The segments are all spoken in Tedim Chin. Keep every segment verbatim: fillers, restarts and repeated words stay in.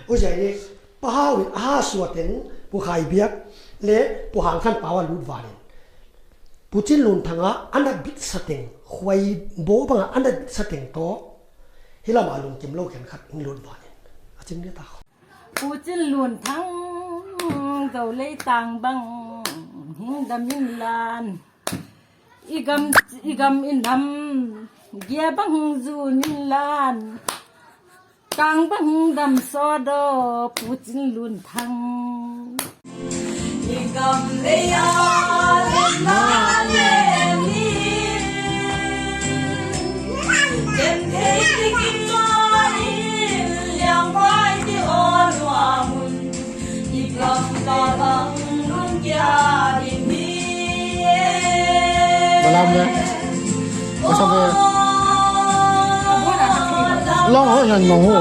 Pu Zia ni, Pa Hau in a ha sua teng, Pu Khai Biak le Pu Hang Khan Pau a lut vanin, Pu Cin Lun Thang a a na bitsa teng, khuai bo bang a a na bitsa teng tawh, hi lam a lungkim lo khen khat hing lut vanin, a cing dia ta. Pu Cin Lun Thang, Zo leitang bang hing dam in lan, i gam, i gam i nam, gia bang hing zun in lan, kang bang hing dam sawt aw, Pu Cin Lun Thang. I gam lei a lemna lem hi. Ken thei te kim ma in, liangpai te aw nuam un. I gam la bang lungkia ding hi. Balam le. Masa be. Long ho yang nong ho.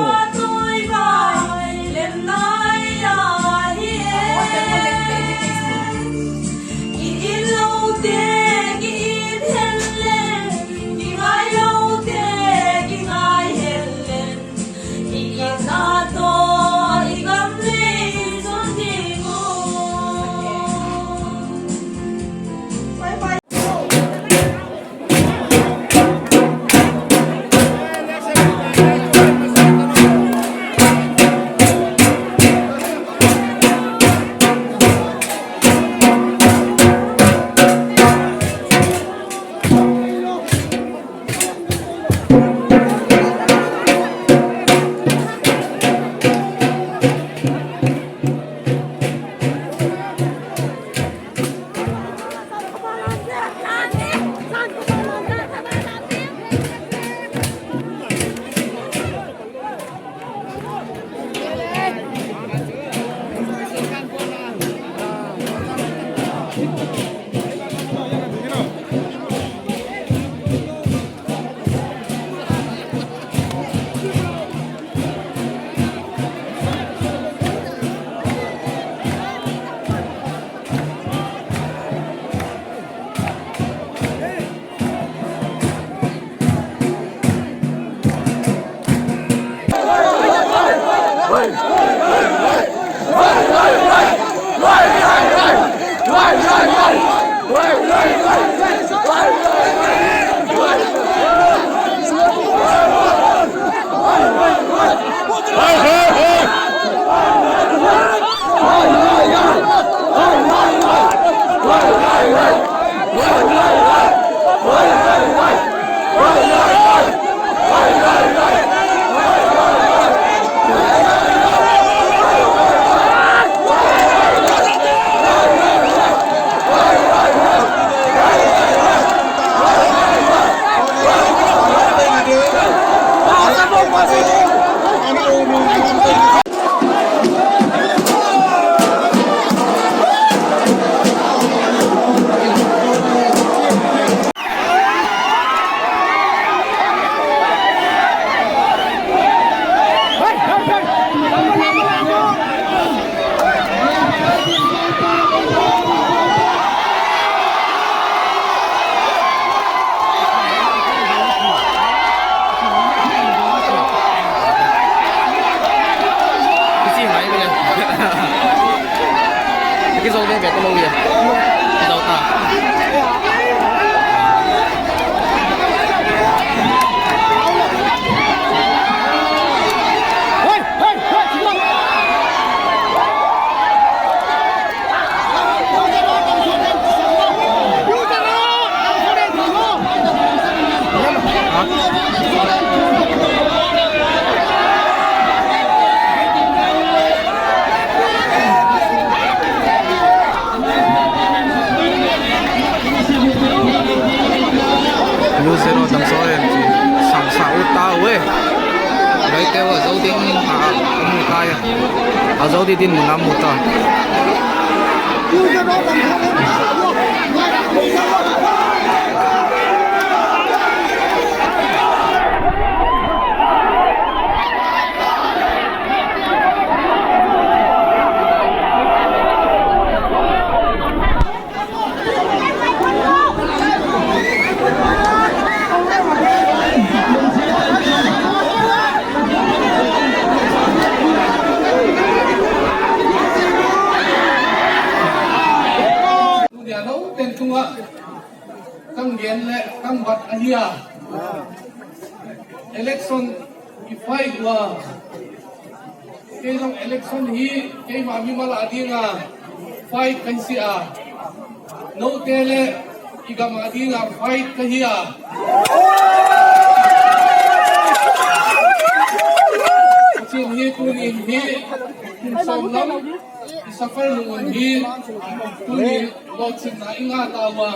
Kizong ve ve ka lo ve. Kizong ta. Lu zero tam so en ci sang sa u ta we. Rai te wa zo ding a mu ta ya. A zo di din mu na mu ta. Kang gen le kang bat ahi a, election i fight uh a, kei zong election hi keima mimal a dinga fight ka hi si a, note le i gam a dinga fight ka hi a. Cin hi tunin hi kum sawm lam i suffer nung un hi, tunin lawhcinna i ngah ta uh a,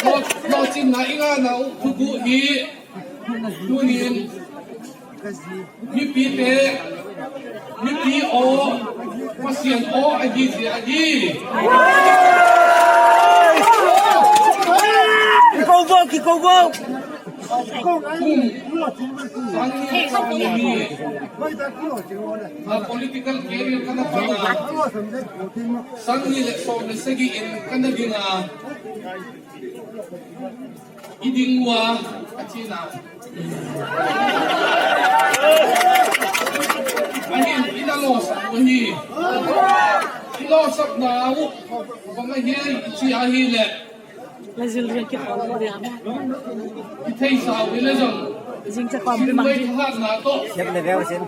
lawh- lawhcinna i ngahna uh thuguh hi. Tunin mipite, mipi aw, Pasian aw a hi zia hi. Kiko vo, kiko vo. Kum sang ni le sawm ni hi. A political career ka na pang a, sang ni le sawm le sagih in ka na ding a, i ding uh a, a cina. Ahin i na lawsap uh hi. I lawsapna uh bang a hiai i ci ahi leh, la zil rian kikhawm lo dia ma. I theisa uh hi le zong, zing ca khawm pi mang hi. Thahatna tawh, siap le veu sin,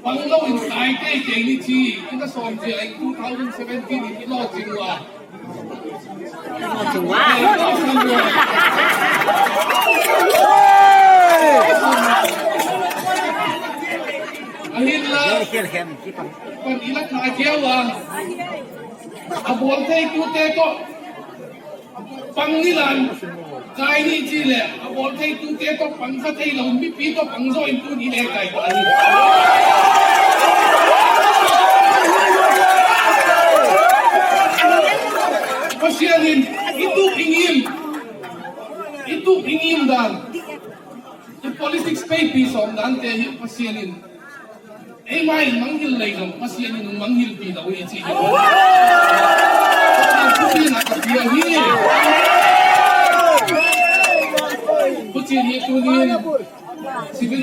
pang lo in kai teitei ni ci. I na sawm zia in two thousand seventeen in i lawhcing uh a. Ahinla, pan i la thakhiau a, a bawl thei tute tawh pang ni lan, kai ni ci le, a bawl thei tute tawh pang kha thei lo, mipi tawh pang zaw in tun i le kai ta hi. Pasian in i tuk i ngim, i tuk i ngim dan, i politics peipi sawm dante hi Pasian in eima in mangngilh lei zong Pasian in hong mangngilhpih lo hi ci hi. Pasian thupina ka pia hi. Hucin hi tunin civil